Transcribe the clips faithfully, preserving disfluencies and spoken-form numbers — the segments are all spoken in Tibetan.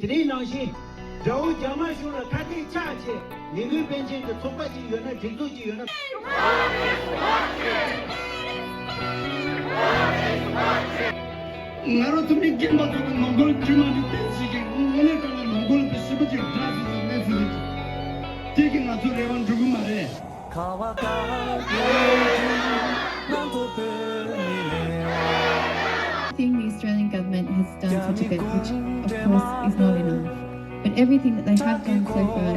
དེ་རིང་ནང་བཞིན་དགྲ་བོ་རྒྱ་དམར་གཞུང་ལ་ཁ་གཏད་གཅོག་བྱས། མི་མངོན་པཎ་ཆེན་གྱི་ཚོགས་པ་ཅིག་ཡོད་ན། སྒྲིག་འཛུགས་ཅིག་ཡོད་ན། ང་རང་ཚོ་མི་རྒན་པ་ཚོ་གི་ནང་ཁུལ་དཀྱུས་མ་འདི་བལྟས་ཞིག་གི་དངོས་གནས་དྲང་གནས་ནང་ཁུལ་དུ་ཞི་བ་ཅིག་འདྲ་ཟིན་ཟིན་གནས་ཚུལ་རེད། དེ་གི་ང་ཚོ་རེ་བ་འགྲུབ་གི་མ་རེད། Thing the Australian government has done to Tibet, which of course is not enough. But everything that they have done so far.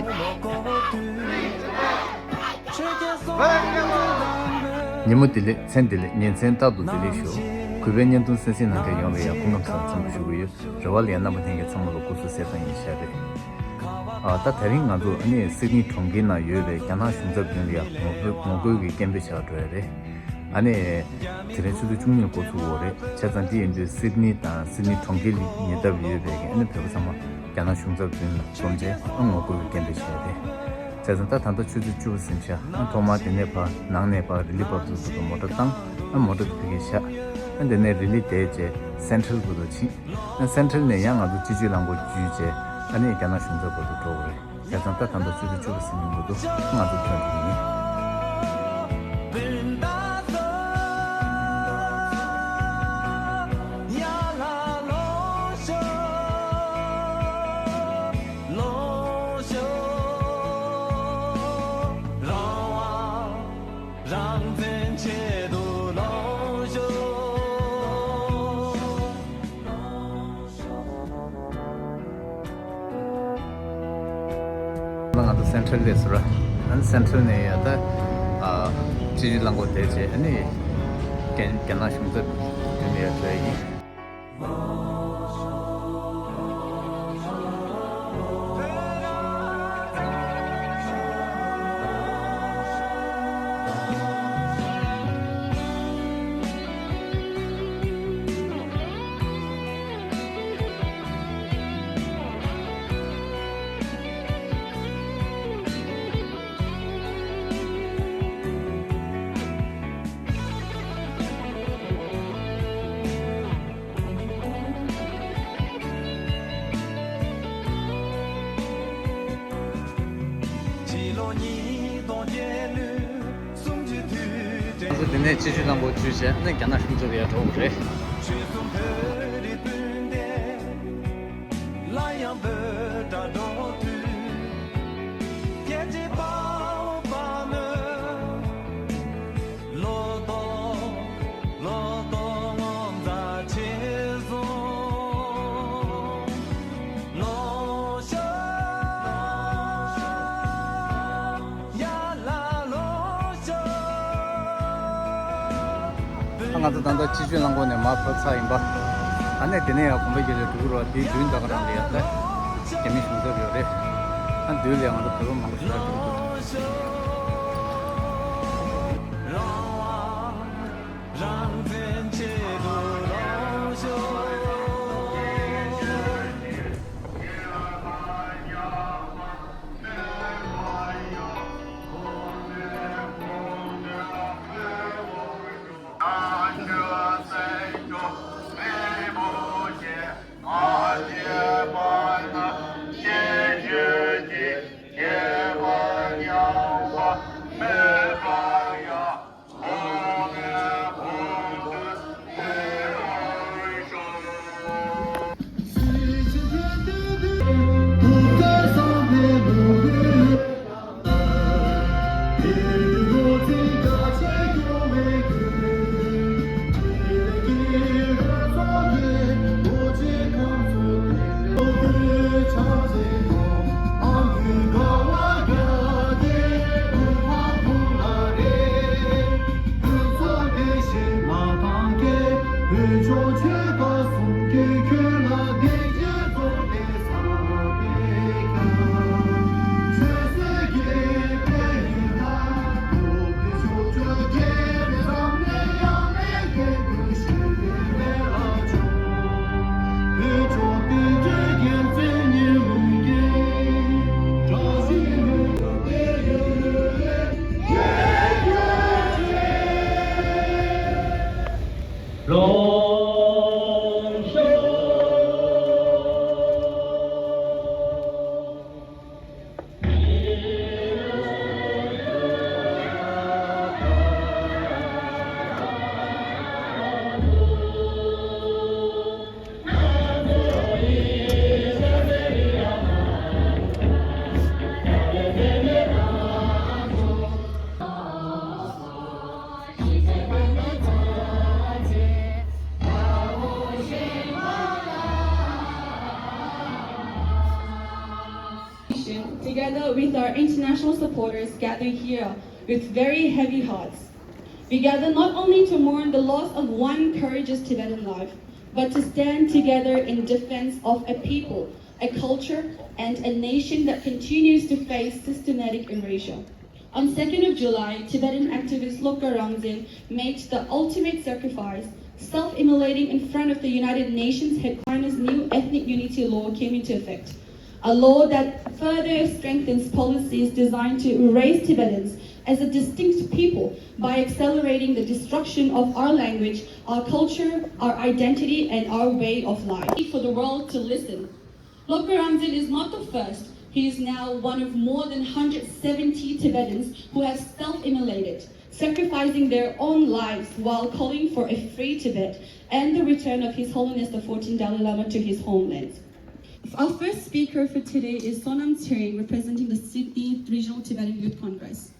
ཉིན་མོ་བདེ་ལེགས། མཚན་བདེ་ལེགས། ཉིན་མཚན་རྟག་ཏུ་བདེ་ལེགས་ཞུ། གུས་པའི་བརྙན་ཐུང་གསན་གཟིགས་གནང་མཁན་ཡོངས་ལ་ཡང་སྐུ་ཁམས་བཟང་འཚམས་པ་ཞུ་གི་ཡོད། རེ་བ་ལ་ཡང་རྣམ་པ་ལྷན་རྒྱས་ཚང་མ་ལ་སྐུ་གཟུགས་གསལ་ཐང་ཡིན་ཤག་རེད། ཨ། ད་དེ་རིང་ང་ཚོ་ཨ་ནི་སིད་ནི་གྲོང་ཁྱེར་ནང་ཡོད་པའི་རྒྱ་ནག་གཞུང་ཚབ་མདུན་ལ་ཡང་ངོ་རྒོལ་ངོ་རྒོལ་གྱི་སྐད་འབོད་བྱ་བར་འགྲོ་ཡ་རེད། ཨ་ནི་དེ་རིང་ཆུ་ཚོད་བཅུ་གཉིས་འགོ་ཚུགས་ཡོད་རེད། བྱས་ཙང་དེ་ཡིན་དུས་སིད་ནི་དང་སིད་ནི་གྲོང་ཁྱེར་ལ་ཉེ་འདབས་ཡོད་པའི་ཨ་ནི་བོད་པ་ཚང་མ་རྒྱ་ནག་གཞུང་ཚབ་མདུན་ལ་འཛོམས་བྱས་ཨ་ངོ་རྒོལ་གྱི་སྐད་འབོད་བྱས་རེད། བྱས་ཙང་ད་ད་ལྟ་ཆུ་ཚོད་བཅུ་པ་ཟིན་ཤག་ཨ་ཐོག་མར་དེ་ནས་ཕར་ནང་ནས་ཕར་རི་ལི་བབས་ཚུགས་ཚུགས་མོ་ཊ་བཏང་། ཨ་མོ་ཊ་དེ་ཕ་གིར་བཞག་ཨ་དེ་ནས་རི་ལི་བསྡད་བྱས་སེན་ཊྲལ་བར་དུ་ཕྱིན། ཨ་སེན་ཊྲལ་ནས་ཡང་ང་ཚོ་སྤྱི་སྤྱོད་རླངས་འཁོར་བརྒྱུད་བྱས་ཨ་ནི་རྒྱ་ནག་གཞུང་ཚབ་བར་དུ་འགྲོ་དགོས་རེད། བྱས་ཙང་ད་ད་ལྟ་ཆུ་ཚོད་བཅུ་པ་ཟིན་ཡོང་གི་འདུག་ང་ཚོ་ཐོན་འགྲོ་གི་ཡིན། རང་བཙན་ཆེད་དུ་ལོངས་ཤོག་ང་ཚོ་སེན་ཊྲལ་སླེབས་སོང་ར། ཨ་ནི་སེན་ཊྲལ་ནས་ཡ་ད་ཨ་སྤྱི་སྤྱོད་རླངས་འཁོར་བསྡད་བྱས་ཨ་ནི་རྒྱ་རྒྱ་ནག་གཞུང་ཚབ་མདུན་ནས་ཡ་འགྲོ་ཡ་ཡིན། ང་ཚོ་འདི་ནས་སྤྱི་སྤྱོད་རླངས་འཁོར་བརྒྱུད་བྱས་ནས་རྒྱ་ནག་གཞུང་ཚབ་ཡར་འགྲོ་དགོས་རེད། ང་ཚོ་ད་ལྟ་སྤྱི་སྤྱོད་རླངས་འཁོར་ནས་མར་བབས་ཚར་ཡིན་པ། ཨ་ནི་དེ་ནས་ཡང་དགོན་པ་དགེ་ལས་འགྲོ་གི་རེད་པ། དེའི་མདུན་ད་ག་རང་ལ་ཡང་ད་རྒྱ་མི་གཞུང་ཚབ་ཡོད་རེད། ཨ་མདུན་ལ་ཡང་ང་ཚོ་བོད་པ་མང་པོ་ཞིག་ལ་འགྲོ་གི་འདུག Together with our international supporters gathered here with very heavy hearts, we gather not only to mourn the loss of one courageous Tibetan life, but to stand together in defense of a people, a culture, and a nation that continues to face systematic erasure. On second of July, Tibetan activist Lhoka Rangzen made the ultimate sacrifice, self-immolating in front of the United Nations headquarters. New ethnic unity law came into effect, a law that further strengthens policies designed to erase Tibetans as a distinct people by accelerating the destruction of our language, our culture, our identity, and our way of life. For the world to listen. Lhoka Rangzen is not the first. He is now one of more than one hundred seventy Tibetans who have self-immolated, sacrificing their own lives while calling for a free Tibet and the return of His Holiness the fourteenth Dalai Lama to his homeland. Our first speaker for today is Sonam Tsering, representing the Sydney Regional Tibetan Youth Congress.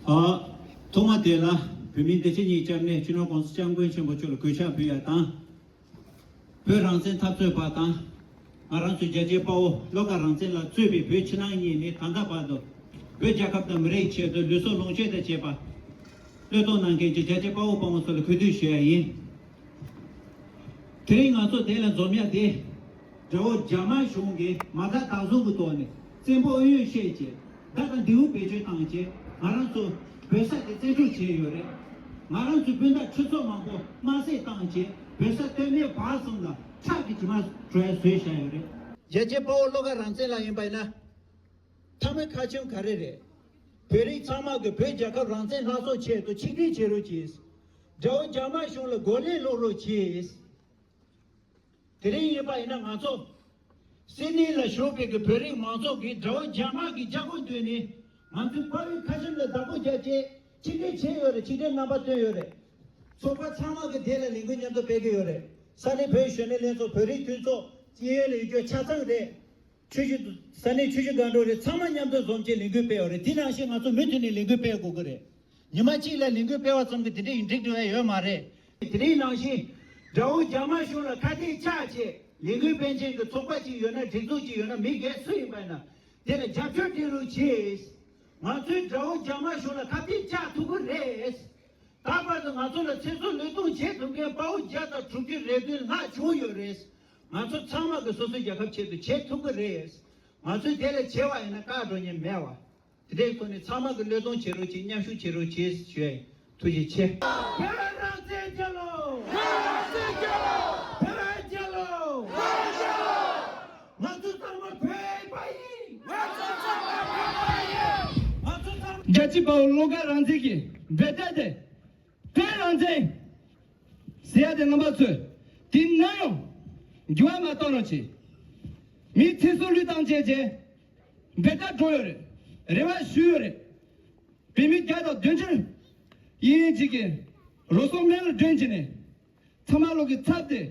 ཨ། ཐོག་མ་དེ་ལ་བོད་མིའི་བདེ་སྐྱིད་ཉིན་བཅར་ནས་སྤྱི་ནོར་གོང་ས་སྐྱབས་མགོན་ཆེན་པོ་མཆོག་ལ་གུས་ཕྱག་ཕུལ་ཡ་དང་། བོད་རང་བཙན་འཐབ་རྩོད་པ་དང་། ང་རང་ཚོའི་རྒྱལ་གཅེས་དཔའ་བོ་བློ་དགའ་རང་བཙན་ལགས་གཙོས་པའི་བོད་ཕྱི་ནང་གཉིས་ནས་ད་ལྟ་བར་དུ་བོད་རྒྱལ་ཁབ་དང་མི་རིགས་ཆེད་དུ་ལུས་སྲོག་ལོངས་སྤྱོད་དང་བཅས་པ་བློས་གཏོང་གནང་མཁན་གྱི་རྒྱལ་གཅེས་དཔའ་བོ་དཔའ་མོ་ཚོ་ལ་གུས་འདུད་ཞུ་ཡ་ཡིན། དེ་རིང་ང་ཚོ་དེ་ལ་འཛོམས་ཡ་དེ། དགྲ་བོ་རྒྱ་དམར་གཞུང་གིས་མ་མཐའ་དག་བཟུང་གི་ཐོག་ནས་བཙན་པོ་ཨུ་ཡོན་བཤད་བྱས་བརྡ་དང་མདེའུ་བེད་སྤྱོད་བཏང་བྱས་ང་རང་ཚོ་བོད་ས་དེ་བཙན་འཕྲོག་བྱས་ཡོད་རེད། ང་རང་ཚོའི་སྤུན་ཟླ་ཁྲི་ཚོ་མང་པོ་དམར་བསད་བཏང་བྱས་བོད་ས་སྟོད་སྨད་བར་གསུམ་ལ་ཁྲག་གི་རྗེས་མ་འགྲོ་ཡ་བཟོས་བཞག་ཡོད་རེད། རྒྱལ་གཅེས་དཔའ་བོ་བློ་དགའ་རང་བཙན་ལགས་ཡིན་པ་ཡིན་ན། མཐའ་མའི་ཁ་ཆེམས་ག་རེ་རེད། བོད་རིགས་ཚང་མ་གིས་བོད་རྒྱལ་ཁབ་རང་བཙན་སླར་གསོ་ཆེད་དུ་ཆིག་སྒྲིལ་བྱེད་རོགས་གྱིས། དགྲ་བོ་རྒྱ་དམར་གཞུང་ལ་རྒོལ་ལན་སློག་རོགས་གྱིས། དེ་རིང་ཡིན་པ་ཡིན་ན་ང་ཚོ་སིད་ནི་ལ་བཞུགས་པའི་གི་བོད་རིགས་མང་ཚོགས་ཀྱིས་དགྲ་བོ་རྒྱ་དམར་གྱི་རྒྱབ་སྐྱོར་མདུན་ནས་ང་ཚོའི་དཔའ་བོའི་ཁ་ཆེམས་ལ་བདག་པོ་རྒྱག་ཆེད་ཆིག་སྒྲིལ་བྱས་ཡོད་རེད། ཆིག་སྒྲིལ་རྣམ་པ་བཏོན་ཡོད་རེད། ཚོགས་པ་ཚང་མ་གིས་དེ་ལ་ལས་འགུལ་མཉམ་དུ་སྤེལ་གྱི་ཡོད་རེད། ས་གནས་བོད་གཞོན་ནུ་ལྷན་ཚོགས། བོད་རིགས་མཐུན་ཚོགས། སྐྱེས་ཡུལ་ལ་ཡོད་རྒྱུ་ཆ་ཚང་རེད། ཆུ་བཞི། ས་གནས་ཆུ་བཞི་སྒང་དྲུག་རེད། ཚང་མ་མཉམ་དུ་འཛོམས་བྱས་ལས་འགུལ་སྤེལ་བ་རེད། དེ་ནང་བཞིན་ང་ཚོ་མུ་མཐུད་ནས་ལས་འགུལ་སྤེལ་དགོས་ཀྱི་རེད། ཉི་མ་གཅིག་ལ་ལས་འགུལ་སྤེལ་བ་ཙམ་གྱིས་དེ་འདྲའི་ཡིན་འགྲིག་འགྲོ་ཡ་ཡོད་མ་རེད། དེ་རིང་ནང་བཞིན་དགྲ་བོ་རྒྱ་དམར་གཞུང་ལ་ཁ་གཏད་བཅག་བྱས་ལས་འགུལ་སྤེལ་མཁན་གྱི་ཚོགས་པ་ཅིག་ཡོད་ན། སྒྲིག་འཛུགས་ཅིག་ཡོད་ན། མི་སྒེར་སུ་ཡིན་པ་ཡིན་ན་དེ་ལ་རྒྱབ་སྐྱོར་སྤྲད་རོགས་གྱིས། ང་ཚོས་དགྲ་བོ་རྒྱ་དམར་གཞུང་ལ་ཁ་གཏད་བཅག་ཐུབ་ཀྱི་རེད། ད་བར་དུ་ང་ཚོ་ལ་ཚེ་སྲོག་བློས་གཏོང་བྱེད་ཐུབ་མཁན་དཔའ་བོ་བརྒྱ་དང་དྲུག་ཅུ་རེ་བདུན་ལྷག་བྱུང་ཡོད་རེད། ང་ཚོ་ཚང་མ་གིས་སོ་སོའི་རྒྱལ་ཁབ་ཆེད་དུ་བྱེད་ཐུབ་ཀྱི་རེད། ང་ཚོས་དེ་ལས་བྱེད་པ་ཡིན་ན་བཀག་འགྲོ་མཁན་མེད་པ། དེ་འདྲའི་ཐོག་ནས་ཚང་མ་གིས་བློས་གཏོང་བྱེད་རོགས་གྱིས། མཉམ་ཞུགས་བྱེད་རོགས་གྱིས་ཞུ་ཡ་ཡིན། ཐུགས་རྗེ་ཆེ། བོད་རང་བཙན་རྒྱལ་ལོ། བོད་རང་བཙན་རྒྱལ་ལོ། བོད་རང་བཙན་རྒྱལ་ལོ། ང་ཚོ་ཚང་མ་བོད་པ་ཡིན། ང་ཚོ་ཚང་མ་བོད་པ་ཡིན། ང་ཚོ་ཚང་མ། རྒྱལ་གཅེས་དཔའ་བོ་བློ་དགའ་རང་བཙན་གྱི་འབོད་སྒྲ་དེ། བོད་རང་བཙན་ཟེར་ཡ་དེ་རྣམ་པ་ཚོས་དེ་ནམ་ཡང་འགྱུར་བ་མ་གཏོང་རོགས་གྱིས། མིའི་ཚེ་སྲོག་བློས་བཏང་བྱས་རྗེས་འབོད་སྒྲ་སྒྲོག་ཡོད་རེད། རེ་བ་ཞུས་ཡོད་རེད། བོད་མི་བརྒྱ་དང་བདུན་ཅུ་ཡིན་ཡིན་གཅིག་གིས་རུ་སོང་སྨན་ལ་སྒྲོན་བྱས་ནས། ཚང་མ་བློ་གི་ཚབ་སྟེ།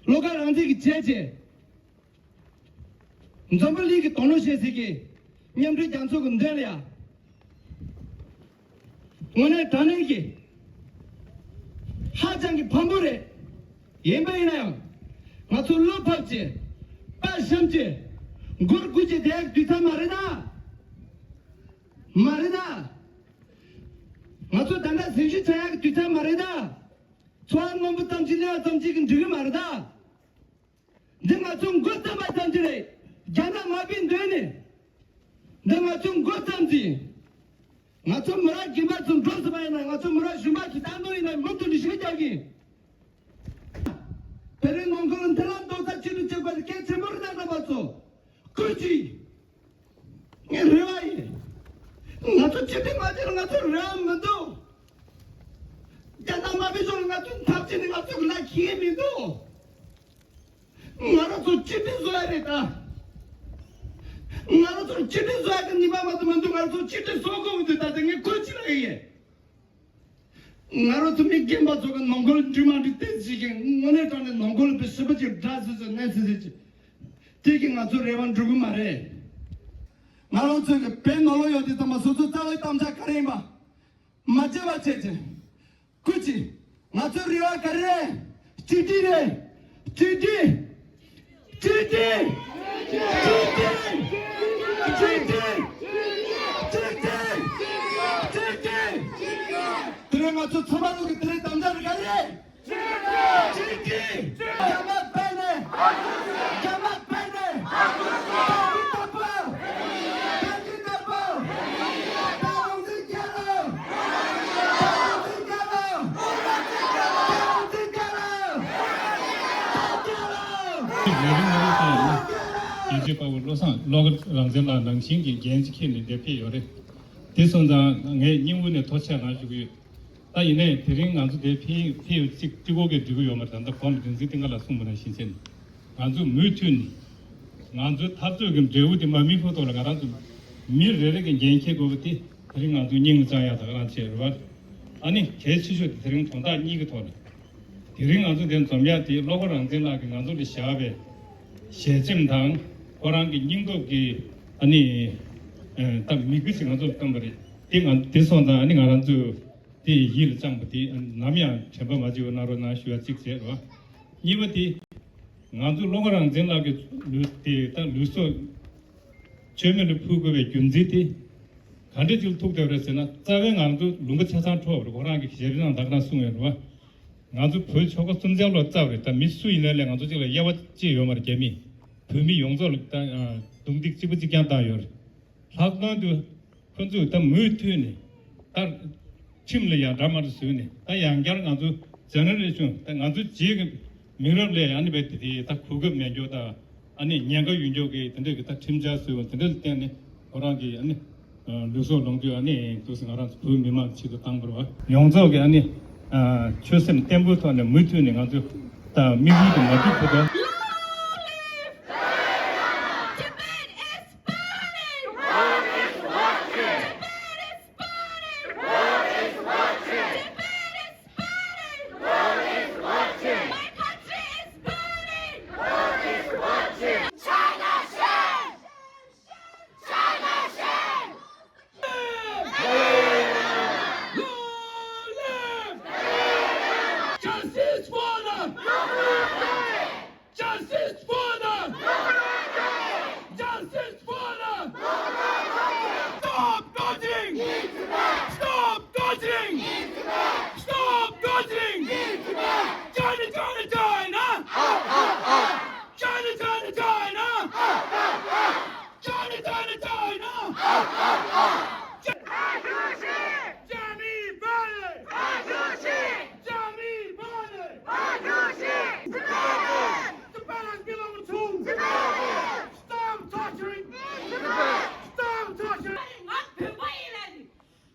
བློ་དགའ་རང་བཙན་གྱི་བྱས་རྗེས། འཛམ་བུ་གླིང་གི་དོན་ལུགས་ཤེས་ཚིག་གི་མཉམ་འབྲེལ་རྒྱལ་ཚོགས་ཀྱི་མདུན་ལ་ཡ། དངོས་གནས་དྲང་གནས་ཀྱི་ཧ་ཅང་གི་ཕངས་པོ་རེད། ཡིན་པ་ཡིན་ན་ཡང་། ང་ཚོ་བློ་ཕམ་གྱི། དཔའ་ཞུམ་གྱི། མགོ་སྒུར་གྱི་བསྡད་ཡག་དུས་ཚོད་མ་རེད་ད། མ་རེད་ད། ང་ཚོ་ད་ལྟ་ཟིང་ཆུ་ཆགས་ཡག་གི་དུས་ཚོད་མ་རེད་ད། འཚོ་བ་རྣོན་པོ་ཙམ་ཅིག་ལེན་པ་ཙམ་ཅིག་གིས་འགྲིག་གི་མ་རེད་ད། འདི་ང་ཚོ་མགོ་བརྩམས་པ་ཙམ་ཅིག་རེད། རྒྱ་ནག་དམར་པོའི་མདུན་ནས། འདི་ང་ཚོ་མགོ་བརྩམས་ཟིན། ང་ཚོ་མི་རབས་རྒན་པ་ཚོ་འགྲོ་ཟིན་པ་ཡིན་ན། ང་ཚོ་མི་རབས་གཞོན་པ་ཚོ་ད་དུང་ཡིན་ན་མུ་མཐུད་ནས་ཞིག་རྒྱག་གི། བོད་རིགས་ནང་ཁུལ་མཐུན་ལམ་རྡོག་རྩ་གཅིག་ཏུ་གཅིག་པ་དེ་གལ་ཆེན་པོ་རེད་ད། རྣམ་པ་ཚོ། སྐུ་མཁྱེན། ངའི་རེ་བ་ཡིན། ང་ཚོ་ཆིག་སྒྲིལ་མ་བྱས་ན་ང་ཚོར་རེ་བ་མི་འདུག་རྒྱ་ནག་དམར་པོའི་ཕྱོགས་ལ་ང་ཚོ་འཐབ་བྱས་ནས་ང་ཚོ་ལ་ཁེ་མི་འདུག་ང་རང་ཚོ་ཆིག་སྒྲིལ་བཟོ་ཡ་རེད་ད། ང་རང་ཚོ་ཆིག་སྒྲིལ་བཟོ་ཡ་གི་ནུས་པ་མ་གཏོགས་མི་འདུག་ང་རང་ཚོ་ཆིག་སྒྲིལ་བཟོ་དགོས་ཀྱི་འདུག་ད་ལྟ་ངས་སྐུ་མཁྱེན་ལ་ཡིན། ང་རང་ཚོ་མི་རྒན་པ་ཚོ་གི་ནང་ཁུལ་འགྲིག་མ་འགྲིག་ཏོག་ཙམ་ཞིག་གི་དངོས་གནས་དྲང་གནས་ནང་ཁུལ་བི་ཞིབ་པོ་ཅིག་འདྲ་སོ་སོ་གནས་སོ་སོ་ཅིག་དེ་གིས་ང་ཚོ་རེ་བ་འགྲུབ་གི་མ་རེད། ང་རང་ཚོའི་བོད་ནང་ལོགས་ཡོད་དུས་ཙམ་པ་སོ་སོའི་རྩ་བའི་དམ་བཅའ་ག་རེ་ཡིན་པ་མ་བརྗེད་པ་བྱེད་ཅིང་། སྐུ་མཁྱེན། ང་ཚོའི་རེ་བ་ག་རེ་རེད། གཅིག་སྒྲིལ་རེད། གཅིག་སྒྲིལ། གཅིག་སྒྲིལ། གཅིག་སྒྲིལ། གཅིག་སྒྲིལ། གཅིག་སྒྲིལ། གཅིག་སྒྲིལ། དེ་རིང་ང་ཚོ་ཚང་མ་ལོག་གི་དེ་རིང་དམ་བཅའ་རེ་ག་རེ་རེད། གཅིག་སྒྲིལ། རྒྱ་དམག་ཕེབས་ནས། རྒྱ་དམག་ཕེབས་ནས། ཏང་གི་བདག་པོ། ཏང་གི་བདག་པོ། ཏང་རང་བཙན་རྒྱལ་ལོ། ཏང་རང་བཙན་རྒྱལ་ལོ། ཏང་རང་བཙན་རྒྱལ་ལོ། ཏང་རང་བཙན་རྒྱལ་ལོ། ལས་རིམ་ནང་ལ་ཡིན་ན། རྒྱལ་གཅེས་དཔའ་བོ་བློ་བཟང་བློ་དགའ་རང་བཙན་ལགས་ནང་བཞིན་གྱི་འགན་ཅིག་འཁྱེར་ནས་འདིར་ཕེབས་ཡོད་རེད། དེ་སོང་ཙང་ངས་སྙིང་དབུས་ནས་ཐུགས་རྗེ་ཆེ་གནང་ཞུ་གི་ཡོད། ད་ཡིན་ནའི་དེ་རིང་ང་ཚོ་དེ་ཕེབས་ཕེབས་ཡོད་ཅིག་གཅིག་པོ་གིས་འགྲིག་གི་ཡོད་མ་རེད། ད་ལྟ་གོང་ནས་བསྟན་འཛིན་བསྟན་དགའ་ལགས་གསུངས་པ་ནང་བཞིན་བྱས་ནས་ང་ཚོ་མུ་མཐུད་ནས་ང་ཚོའི་འཐབ་རྩོད་ཀྱི་འབྲས་བུ་དེ་མ་སྨིན་ཕུག་ཐོག་ལ་ང་རང་ཚོ་མི་རེ་རེ་གིས་འགན་འཁྱེར་དགོས་པ་དེ་དེ་རིང་ང་ཚོ་སྙིང་ལ་བཅངས་ཡག་ད་ག་རང་བྱས་རེད་བ། ཨ་ནི་གལ་ཆེ་ཤོས་དེ་དེ་རིང་དོན་དག་གཉིས་ཀྱི་ཐོག་ནས་དེ་རིང་ང་ཚོ་འདིར་འཛོམས་ཡག་དེ་བློ་དགའ་རང་བཙན་ལགས་ཀྱིས་ང་ཚོ་ལ་བཞག་པའི་ཞལ་ཆེམས་དང་ཁོ་རང་གི་སྙིང་སྟོབས་ཀྱི་ཨ་ནི་ད་མིག་དཔེ་ཞིག་ང་ཚོ་ལ་བསྟན་པ་རེད། དེ་ང་དེ་སོང་ཙང་ཨ་ནི་ང་རང་ཚོས། དེ་ཡིད་ལ་བཅངས་པ་དེ་ནམ་ཡང་དྲན་པ་མ་བརྗེད་པ་གནང་རོགས་གནང་ཞུ་བ་གཅིག་བྱས་རོགས། གཉིས་པ་དེ། ང་ཚོ་བློ་དགའ་རང་བཙན་ལགས་ཀྱི་ལུས་དེ་ད་ལུས་སྲོག་མཆོད་མེ་ལ་ཕུལ་དགོས་པའི་རྒྱུ་མཚན་དེ། ག་འདྲ་ཅིག་ལ་ཐུག་བསྡད་པ་རེད་ཟེར་ན་རྩ་བའི་ང་ཚོ་ལུང་པ་ཆ་ཚང་འཕྲོག་པ་རེད། ཁོ་རང་གི་ཞལ་རས་ནང་ད་ག་རང་གསུངས་ཡོད་རེད་བ། ང་ཚོ་བོད་ཆོལ་ཁ་གསུམ་ཆར་ལོ་རྩ་བ་རེད། ད་མི་སུ་ཡིན་ནའི་ལས་ང་ཚོ་གཅིག་ལ་དབྱེ་བ་ཕྱེ་ཡོད་མ་རེད། རྒྱ་མིས་བོད་མི་ཡོངས་རྫོགས་ལ་ད་རྡུང་རྡེག་གཅིག་པ་གཅིག་རྐྱང་བཏང་ཡོད་རེད། ལྷག་དོན་དུ་ཁོ་ཚོས་ད་མུ་མཐུད་ནས་ད་ཁྲིམས་ལ་ཡང་འདྲ་མ་འདྲ་བཟོས་ནས་ད་ཡང་བསྐྱར་ང་ཚོ་ཇེ་ནེ་རེ་ཤན་ད་ང་ཚོ་རྗེས་ཀྱི་མི་རབས་ལ་ཡང་ནི་བས་དེ་དེ་ད་གོ་སྐབས་མེད་མཁན་ད་ཨ་ནི་ཉེན་ཁ་ཡོད་མཁན་གྱི་དེ་འདྲ་གི་ད་ཁྲིམས་འཆར་བཟོས་པ་དེ་འདྲ་ལ་བརྟེན་ནས་ཁོ་རང་གི་ཨ་ནི་ལུས་སྲོག་ལོངས་སྤྱོད་ཨ་ནི་དུས་སུ་ང་རང་ཚོ་བོད་མི་མང་གི་ཆེད་དུ་བཏང་བ་རེད་བ། ཡོངས་རྫོགས་ཀྱི་ཨ་ནི་ཆོད་སེམས་བརྟན་པོའི་ཐོག་ནས་མུ་མཐུད་ནས་ང་ཚོ་ད་དམིགས་ཡུལ་དུ་མ་འགྲུབ་བར་དུ། Tibet is burning! World is watching! Tibet is burning! World is watching! Tibet is burning! World is watching! My country is burning! World is watching! China shame! China shame! Long live! Justice for the Justice for the Justice for the Stop torturing! Stop torturing! Stop torturing! China, China, China! China, China, China! China, China, China! Jamii bale! Jamii bale! Tibetans belong to Tibet! Stop torturing! Tibet! Stop torturing!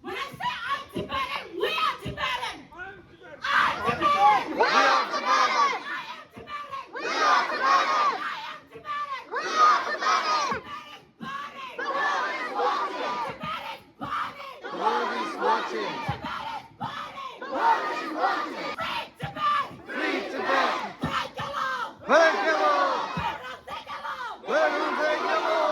When I say I'm Tibetan, we are Tibetan! I'm Tibetan! We are Tibetan! I am Tibetan! We are Tibetan! I am Tibetan! We are Tibetan! Tibet is burning! The world is watching! Tibet is burning! The world is watching! Tibet is burning! The world is watching! Free Tibet! Free Tibet! Break the law! Break the law! Break the law! Break the law! Break the law!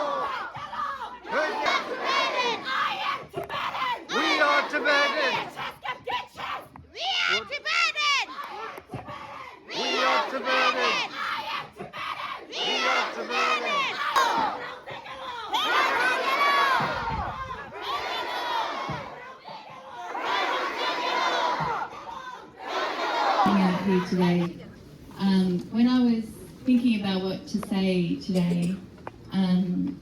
Break the law! I am Tibetan! We are Tibetan! Bitches get bitches! We are Tibetan! We are Tibetan! I am Tibetan! We are Tibetan! Out here today. Um, when I was thinking about what to say today, um,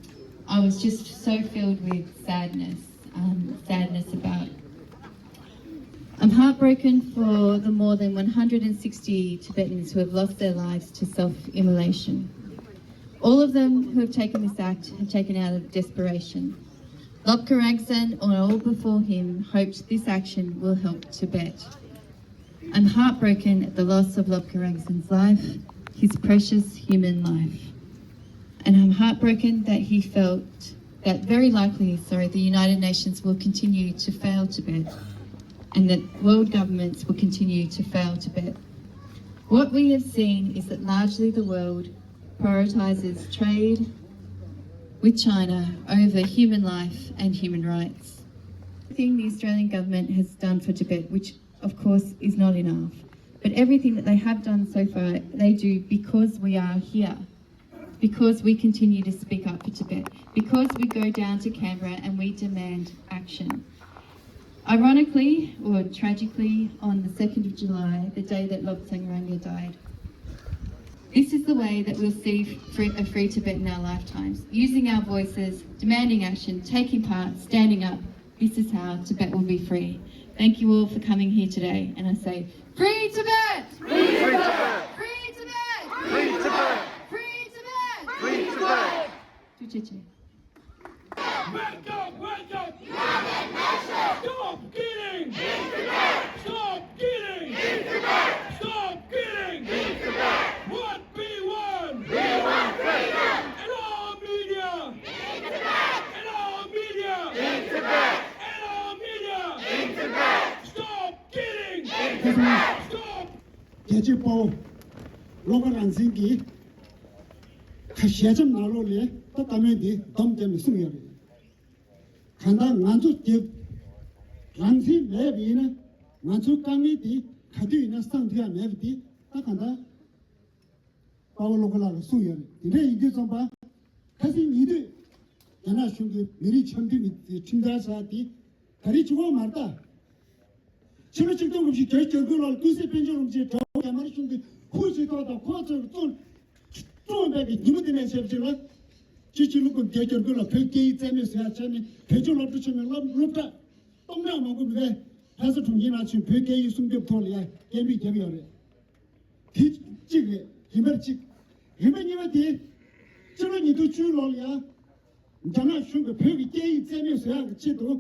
I was just so filled with sadness, um, sadness about I'm heartbroken for the more than one hundred sixty Tibetans who have lost their lives to self immolation. All of them who have taken this act have taken out of desperation. Lobkar Angsan and all before him hoped this action will help Tibet. I'm heartbroken at the loss of Lobkar Angsan's life, his precious human life. And I'm heartbroken that he felt that very likely, sorry, the United Nations will continue to fail Tibet and that world governments will continue to fail Tibet. What we have seen is that largely the world prioritizes trade, with China over human life and human rights. Everything the Australian government has done for Tibet, which of course is not enough, but everything that they have done so far, they do because we are here, because we continue to speak up for Tibet, because we go down to Canberra and we demand action. Ironically, or tragically, on the second of July, the day that Lobsang Rangya died, this is the way that we'll see free, a free Tibet in our lifetimes. Using our voices, demanding action, taking part, standing up, this is how Tibet will be free. Thank you all for coming here today, and I say, free Tibet! Free Tibet! Free Tibet! Free Tibet! Free Tibet! Free Tibet! Wake up, wake up! United Nations! Stop killing! In Tibet! Stop killing! In Tibet! Stop killing! In Tibet! What we want! We want freedom! Allow media! In Tibet! Allow media! In Tibet! Allow media! In Tibet! Stop killing! In Tibet! Stop! རྒྱལ་གཅེས་དཔའ་བོ་བློ་དགའ་རང་བཙན་གྱིས་ཁ་ཞལ་ཆེམས་ནང་ལོགས་ལས་ད་བཀའ་མོལ་འདི་སྡོམ་བརྒྱབ་ནས་གསུངས་ཡོད་རེད། གང་ལྟར་ང་ཚོ་རྒྱལ་རང་བཙན་མེད་པ་ཡིན་ན་ང་ཚོའི་དཀའ་ངལ་འདི་ག་དུས་ཡིན་ན་སངས་ཐུབ་ཡ་མེད་པ་འདི་ད་གང་ལྟར་དཔའ་བོ་བློ་དགའ་ལགས་ལ་གསུངས་ཡོད་རེད། དེ་འདྲ་ཡིན་དུས་ཙམ་པ་ཁ་སང་ཉེ་དུས་རྒྱ་ནག་གཞུང་གིས་མི་རིགས་འཆམ་མཐུན་གྱི་ཁྲིམས་འཆར་ཟེར་ཡ་དེ་ད་རེས་བྱེད་དགོས་མ་རེད་ད། ཕྱི་ལོ་ཆིག་སྟོང་དགུ་བརྒྱ་བརྒྱད་ཅུ་གྱ་དགུ་ལོར་ཀུན་གཟིགས་པཎ་ཆེན་རིན་པོ་ཆེ་དགྲ་བོ་རྒྱ་དམར་གཞུང་གིས་ཧུར་བྱེད་ཐོག་དང་ཁོ་ཚོས་བཙོན་བཙོན་པའི་གི་ཉིན་མོ་དེ་ནས་བྱས་པ་ཅིག་ལ། སྤྱི་ཕྱི་ལོ་དགུ་བརྒྱ་བརྒྱད་ཅུ་གྱ་དགུ་ལ་བོད་སྐད་ཡིག་རྩིས་མེད་བཟོ་ཡ་བྱས་ནས་བོད་ཆོས་སློབ་གྲྭ་ཆེན་མོའི་སློབ་སློབ་གྲྭ་སྟོང་ཕྲག་མང་པོ་མི་བས་ལྷ་ས་གྲོང་ཁྱེར་ནང་ཕྱིན་བོད་སྐད་ཡིག་སྲུང་སྐྱོབ་ཐོག་ལ་ཡ་སྐད་འབོད་བརྒྱབ་ཡོད་རེད། དེ་གཅིག་རེད། རིམ་པར་གཅིག་རིམ་པ་གཉིས་པ་དེ། སྤྱི་ལོ་ཉིས་སྟོང་བཅུ་ལོ་ལ་ཡང་། རྒྱ་ནག་གཞུང་གིས་བོད་ཀྱི་སྐད་ཡིག་རྩིས་མེད་བཟོ་ཡག་གི་ཆེད་དུ།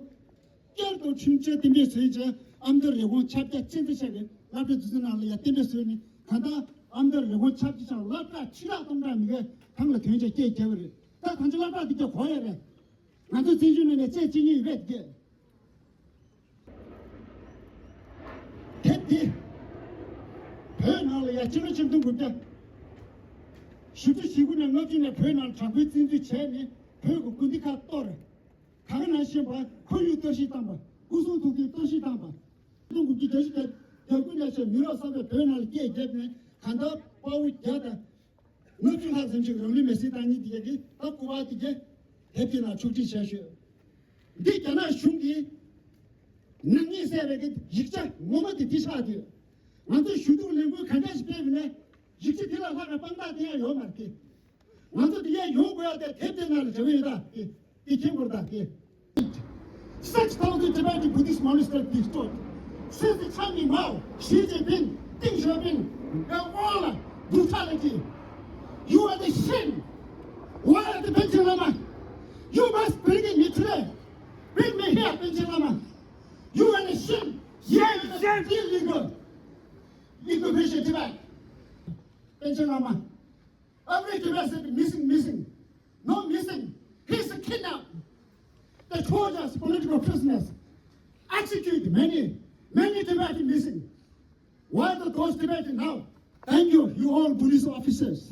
བསྐྱར་དུ་ཁྲིམས་བཅད་གཏན་འབེབས་བཟོས་རྗེས་ཨ་མདོ་རི་ཀོན་ཆབ་རྒྱ་ཅན་ཚ་ཤག་གི་སློབ་གྲྭ་འཛུགས་ས་ནང་ལ་ཡང་གཏན་འབེབས་བཟོས་ནས་གང་ལྟར་ཨ་མདོ་རི་ཀོན་ཆབ་རྒྱ་ཆག་སློབ་གྲྭ་ཁྲི་ཕྲག་སྟོང་ཕྲག་མི་གའི་ཐང་ལ་ཐོན་རྗེས་སྐད་རྒྱབ་པ་རེད། ད་ཐང་ཆེན་སློབ་གྲྭ་འདི་ག་གོ་ཡ་རེད། ང་ཚོ་བཙན་བྱོལ་ནང་ནས་རྩེད་གཅིག་གཉིས་ཡོད་པས་དེ་གས། དེབ་འདི་བོད་ནང་ལ་ཡ་ཕྱི་ལོ་ཆིག་སྟོང་དགུ་བརྒྱ་བཞི་བཅུ་ཞེ་དགུ་ནས་ལྔ་བཅུ་ནས་བོད་ནང་ལ་དྲག་པོའི་བཙན་འཛུལ་བྱས་ནས་བོད་ཀྱི་དགོན་སྡེ་ཁག་གཏོར། ག་གེ་ནང་བཞིན་པ་ཁོར་ཡུག་གཏོར་བཤིག་བཏང་པ། སྐུ་སྲུང་ཐུགས་རྒྱུད་གཏོར་བཤིག་བཏང་པ། ཆིག་སྟོང་དགུ་བརྒྱ་བརྒྱད་ཅུ་གྱ་དགུ་ནས་བྱས་མི་རབས་གསར་པས་བོད་ནང་ལ་སྐད་བརྒྱབ་ནས་གང་ལྟར་དཔའ་བོ་བརྒྱ་དང་། ལྔ་བཅུ་ལྷག་ཙམ་ཞིག་རང་ལུས་མེར་སྲེག་བཏང་མཁན་དེ་གས་ཀྱིས་ད་སྐུ་པར་དེ་གས་དེབ་དེ་ནང་ཕྱོགས་སྒྲིག་བྱས་ཤོག་འདི་རྒྱ་ནག་གཞུང་གིས་ནག་ཉེས་བསལ་བའི་གི་ཡིག་ཆ་ངོ་མ་དེ་འདི་ཆགས་དུས། ང་ཚོས་ཞུ་གཏུག་ལས་འགུལ་ག་འདྲ་ཞིག་སྤེལ་བ་ན་ཡིག་ཆ་དེ་ལ་ལྷག་པའི་དཔང་རྟགས་དེ་ཡང་ཡོད་མ་རེད་དེ། ང་ཚོ་དེ་ཡང་ཡོང་དགོས་ཡ་དེ་དེབ་དེ་ནང་ལ་འབྲེལ་བ་ཡོད་ད་དེ། དེ་མཁྱེན་དགོས་རེད་ད་དེ། Six thousand Tibetan Buddhist monasteries destroyed. Since the Chairman Mao, Xi Jinping, Deng Xiaoping, they all are brutality. You are the shame. Where is the Panchen Lama? You must bring me today. Bring me here, Panchen Lama. You are the shame. You are the illegal. Illegal Tibet. Panchen Lama. Every Tibetan said missing, missing. No missing. He's a kidnap. They torture us, political prisoners. Execute many, many Tibetans missing. Where are those Tibetans now? Thank you, you all police officers.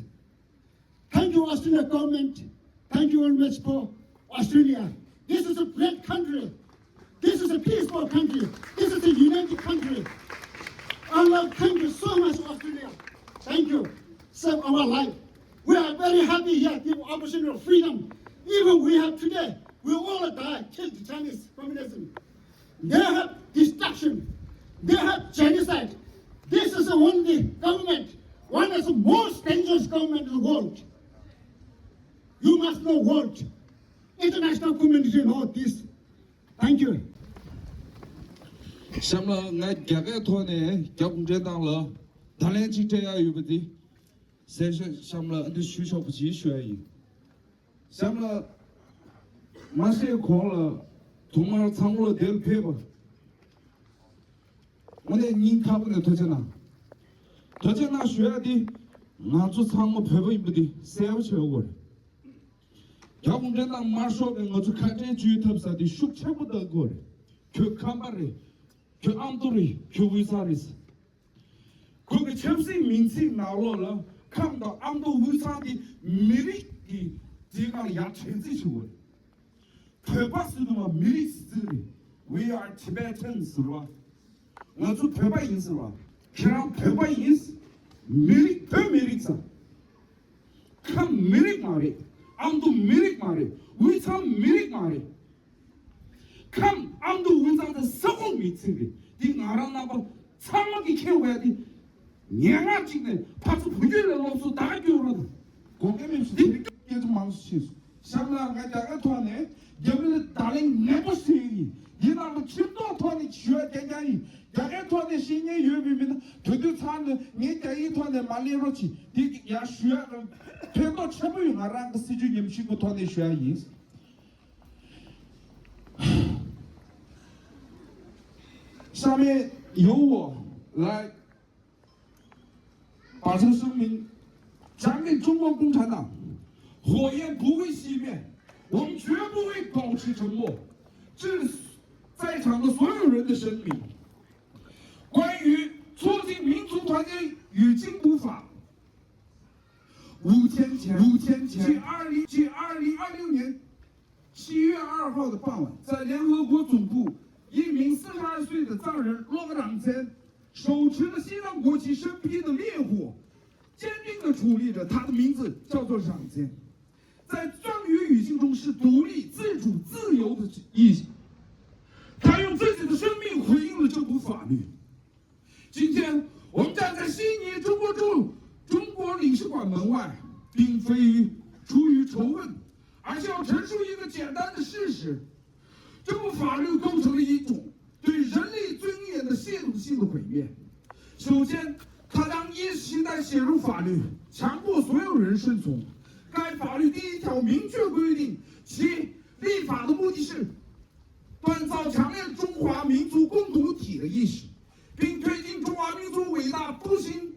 Thank you, Australia government. Thank you very much for Australia. This is a great country. This is a peaceful country. This is a united country. I love, thank you so much, Australia. Thank you. Save our life. We are very happy here, give opportunity of freedom. Even we have today, we all die, killed Chinese communism. They have destruction. They have genocide. This is the only government, one of the most dangerous government in the world. You must know world. International community know this. Thank you. གཤམ་ལ་ང་རྒྱ་སྐད་ཐོག་ནས་རྒྱ་གུང་ཁྲན་ཏང་ལ་བརྡ་ལན་གཅིག་སྤྲད་ཡག་ཡོད་པ་འདི། གསལ་བཤད་གཤམ་ལ་འདི་ཞུ་ཆོག་པ་ཅིག་ཞུ་ཡག་ཡིན། གཤམ་ལ་མ་བཤད་གོང་ལ་ཐོག་མར་ཚང་མ་ལ་འདིར་ཕེབས་པ། དངོས་གནས་སྙིང་ཐག་པ་ནས་ཐུགས་རྗེ་གནང་། ཐུགས་རྗེ་གནང་ཞུ་ཡག་འདི། ང་ཚོ་ཚང་མ་བོད་པ་ཡིན་པ་འདི་གསལ་པོ་བྱེད་དགོས་རེད། རྒྱ་གུང་ཁྲན་ཏང་དམར་ཤོག་གིས་ང་ཚོ་ཁ་བྲལ་བཅོས་ཐབས་ཟེར་དེ་ཤུགས་ཆེན་པོ་གཏང་གི་ཡོད་རེད། ཁྱོད་ཁམས་པ་རེད། ཁྱོད་ཨ་མདོ་རེད། ཁྱོད་དབུས་གཙང་རེད། ཁོང་གི་ཆབ་སྲིད་མིང་ཚིག་ནང་ལོགས་ལ་ཁམས་དང་ཨ་མདོ་དབུས་གཙང་དེ་མི་རིགས་ཀྱི་ དེའི་སྒང་ལ་ཡར་དྲན་རྩིས་ཞུ་དགོས་རེད། བོད་པ་ཟེར་དུས་མ་མི་རིགས་ཟེར་རེད། We are Tibetans ཟེར་བ། ང་ཚོ་བོད་པ་ཡིན་ཟེར་བ། ཁྱེད་རང་བོད་པ་ཡིན། མི་རིགས་བོད་མི་རིགས་ཟེར། ཁམས་མི་རིགས་མ་རེད། ཨ་མདོ་མི་རིགས་མ་རེད། དབུས་གཙང་མི་རིགས་མ་རེད། ཁམས་ཨ་མདོ་དབུས་གཙང་དེ་ས་ཁོངས་མི་ཚིག་རེད། འདི་ང་རང་རྣམ་པ་ཚང་མ་གིས་མཁྱེན་དགོས་ཡ་དེ། ངན་སྔགས་གཅིག་ནས་ཕར་ཚུར་བོད་བརྒྱུད་ལས་སློབ་གསོ་ད་སྐྱོན་རོགས་དང་། དགོངས་འགལ་མེད་ཞུ། དེ་སྐད་ཆ་མང་སུ་ཕྱིན་སོང་། གཤམ་ལ་ང་རྒྱ་གར་ཐོག་ནས་རྒྱ་མི་ལ་བརྡ་ལན་ངན་པ་ཞུ་ཡི་ཡིན། འདི་ནང་ལ་ཁྲིམས་ཐོག་ཐོག་ནས་ཞུ་ཡ་རྐྱང་རྐྱང་ཡིན། རྒྱ་གར་ཐོག་ནས་ཤེས་མཁན་ཡོད་པའི་མི་སྣ་དུས་དུས་ཚང་ནས་ངས་རྒྱ་ཡིག་ཐོག་ནས་མ་ལེན་རོགས་གྱིས། འདི་ཡར་ཞུ་ཡ་ཕན་ཐོགས་ཆེན་པོ་ཡོད། ང་རང་གི་སྲིད་བྱུས་ཉམས་ཞིབ་པ་ཐོག་ནས་ཞུ་ཡ་ཡིན། 下面由我来发出声明。咱们中国共产党火焰不会熄灭，我们绝不会保持沉默。致在场的所有人的声明，关于促进民族团结与进步法，五天前，五天前，即二零，即二零二六年七月二号的傍晚，在联合国总部，一名四十二岁的藏人洛格朗赞手持着西藏国旗，身披的烈火，坚定地矗立着。他的名字叫做朗赞。在藏语语境中是独立、自主、自由的意思。他用自己的生命回应了这部法律。 今天我们站在悉尼中国驻中国领事馆门外，并非出于仇恨，而是要陈述一个简单的事实：这部法律构成了一种对人类尊严的系统性的毁灭。首先，它将意识形态写入法律，强迫所有人顺从。该法律第一条明确规定，其立法的目的是 锻造强烈中华民族共同体的意识，并推进中华民族伟大复兴。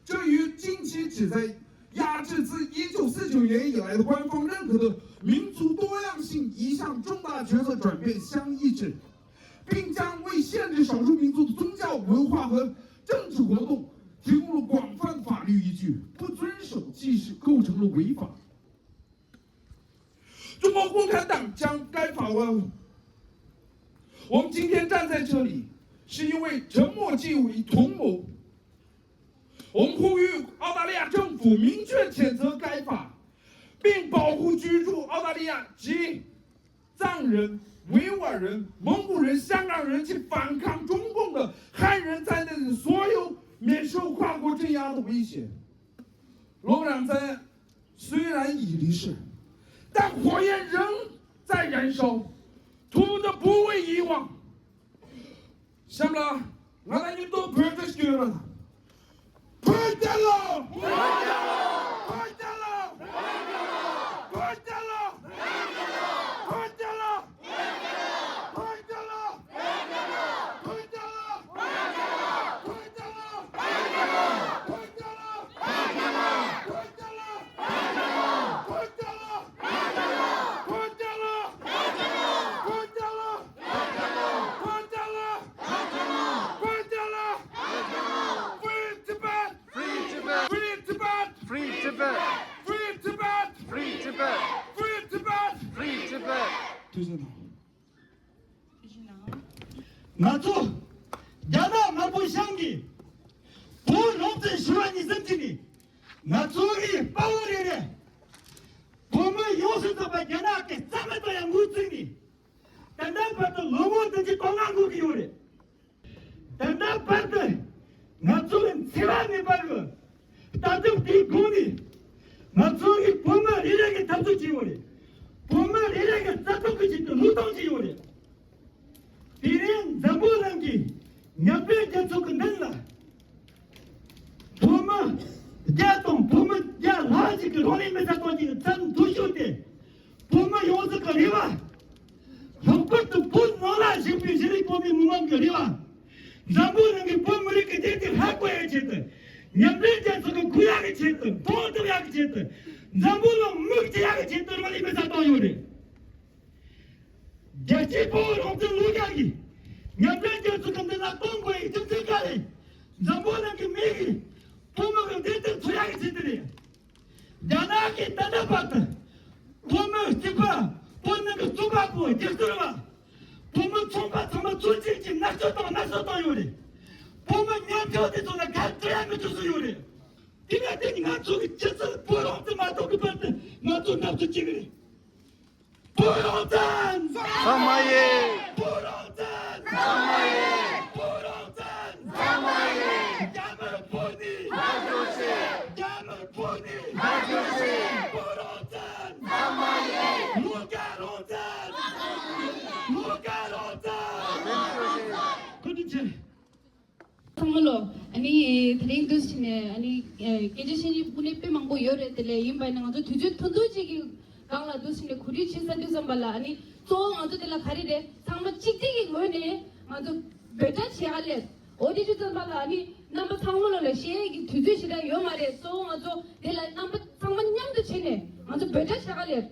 这与近期旨在压制自一九四九年以来的官方认可的民族多样性一项重大决策转变相一致，并将为限制少数民族的宗教、文化和政治活动提供了广泛法律依据。不遵守即是构成了违法。 中国共产党将该法案，我们今天站在这里，是因为沉默即为同谋。我们呼吁澳大利亚政府明确谴责该法，并保护居住澳大利亚及藏人、维吾尔人、蒙古人、香港人及反抗中共的汉人在内的所有免受跨国镇压的威胁。 罗朗在虽然已离世，但火焰仍在燃烧，图谋不会遗忘。 གཤམ་ལ་ང་ལ་མཉམ་དུ་བོད་སྐད་སྐྱོན་རོགས། བོད་རྒྱལ་ལོ། བོད་རྒྱལ་ལོ། བོད་རྒྱལ་ལོ། བོད་རྒྱལ་ལོ། Free Tibet! Free Tibet! Free Tibet! Free Tibet! Free Tibet! Free Tibet! Free Tibet! ཐུགས་རྗེ་གནང་། ང་ཚོ་རྒྱ་ནག་དམར་པོ་གཞུང་གིས་བོད་རང་བཙན་ཞུ་བ་ནས་བཟུང་སྟེ་ནི། ང་ཚོ་གི་དཔའ་བོ་རེ་རེ་བོད་མི་ཡོངས་སུ་རྫོགས་པ་རྒྱ་ནག་གི་རྩ་མེད་དུ་ཡང་ངོས་བཙུགས་ནས། ད་ལྟ་བར་དུ་ལོ་ངོ་བདུན་ཅུ་དོན་ལྔ་འགོར་གྱི་ཡོད་རེད། ད་ལྟ་བར་དུ་ང་ཚོ་གི་འཚེ་བ་མེད་པར་གི་ལྟ་གྲུབ་དེའི་སྒོ་ནས་ང་ཚོ་གི་བོད་མི་རེ་རེ་གི་འཐབ་རྩོད་བྱས་ཡོད་རེད། བོད་མི་རེ་རེ་གི་རྩ་ཁྲིམས་ཀྱི་ཆེད་དུ་བློས་གཏོང་བྱས་ཡོད་རེད། དེ་རིང་འཛམ་བུ་གླིང་གི་མཉམ་འབྲེལ་རྒྱལ་ཚོགས་ཀྱི་མདུན་ལ་བོད་མི་བརྒྱ་དང་བོད་མི་བརྒྱ་ལྷག་ཅིག་གི་རང་ལུས་མེ་སྲེག་གཏོང་རྒྱུ་གི་ཚད་མཐོ་ཤོས་དེ། བོད་མི་ཡོངས་རྫོགས་ཀྱི་རེ་བ། ལྷག་པར་དུ་བོད་ནང་ལ་བཞུགས་པའི་གཞིས་ལུས་བོད་མི་མི་མང་གི་རེ་བ། འཛམ་བུ་གླིང་གི་བོད་མི་རིགས་ཀྱི་བདེ་སྐྱིད་ཧ་གོ་ཡག་ཆེད་དུ། མཉམ་འབྲེལ་རྒྱལ་ཚོགས་ཀྱི་གུ་ཡག་གི་ཆེད་དུ། མཐོང་ཐུབ་ཡག་གི་ཆེད་དུ། འཛམ་བུ་གླིང་མིག་གཅིག་ཡག་གི་ཆེད་དུ་རང་ལུས་མེ་སྲེག་བཏང་ཡོད་རེད། རྒྱལ་སྤྱིའི་བོད་རང་བཙན་ལྷན་ཁང་གིས་མཉམ་འབྲེལ་རྒྱལ་ཚོགས་ཀྱི་མདུན་ལ་གཏོང་དགོས་པའི་རྒྱུ་མཚན་ག་རེ། འཛམ་བུ་གླིང་གི་མི་གིས་བོད་མི་གི་བདེ་དོན་འཚོལ་ཡག་གི་ཆེད་དུ་རེད། རྒྱ་ནག་གིས་ད་ལྟ་བར་དུ་ བུ་མོ་གཅིག་པ། བོད་ནང་གི་རྩོམ་པ་པོ། སྒྱུ་རྩལ་བ། བུ་མོ་ཚོང་པ་ཚང་མ་ཚོད་ཅན་གྱིས་མནར་གཅོད་དང་མནར་གསོ་བཏང་ཡོད་རེད། བུ་མོ་ཉམས་ཆག་དེ་ཚོ་ལ་ག་ཚོད་ཡང་མི་ཐུབ་སུ་ཡོད་རེད། དེ་ནས་དེ་ང་ཚོ་གི་སྤྱི་ཚོགས་བོད་རང་བཙན་མ་ཐོབ་ཀྱི་བར་དུ་ང་ཚོ་འདབ་ཆགས་བྱེད་ཀྱི་རེད། བོད་རང་བཙན། ཚང་མ་ཡིན། བོད་རང་བཙན། ཚང་མ་ཡིན། བོད་རང་བཙན། ཚང་མ་ཡིན། རྒྱ་དམར་ཕོག་ནི། མར་རྒྱུག་ཤིག་རྒྱ་དམར་ཕོག་ནི། མར་རྒྱུག་ཤིག་བོད་རང་བཙན། ཚང་མ་ཡིན། ལོ་འགའ་རང་བཙན། ལོ་འགའ་རང་བཙན། བཀའ་དྲིན་ཆེ། ཚང་མ་ལོ། ཨ་ནི་དེ་རིང་འདུག་ཕྱིན་ནས་ཨ་ནི་སྐད་ཆ་བཤད་མཁན་དངོས་གནས་དཔེ་མང་པོ་ཡོད་རེད། དེ་ལས་ཡིན་པ་ཡིན་ན་ང་ཚོ་དུས་ཚོད་ཐུང་ཐུང་ཅིག་གི་སྒང་ལ་འདུག་ཕྱིན་ནས་གོ་སྒྲིག་བྱེད་ས་དུས་ཙམ་པ་ལ། ཨ་ནི་གཙོ་བོ་ང་ཚོ་དེ་ལ་ག་རེ་རེད། ཚང་མ་གཅིག་སྒྲིལ་གྱི་ངོས་ནས་ང་ཚོ་འབོད་སྒྲ་བྱེད་ག་སླེབས། འོ་དེ་དུས་ཙམ་པ་ལ་ཨ་ནི་རྣམ་པ་ཚང་མ་ལོ་ལ་བཤད་ཡས་ཀྱི་དུས་ཚོད་ཞེ་དྲག་ཡོད་མ་རེད། གཙོ་བོ་ང་ཚོ་དེ་ལ་རྣམ་པ་ཚང་མ་མཉམ་དུ་བྱས་ནས་ང་ཚོ་འབོད་སྒྲ་བྱེད་ག་སླེབས།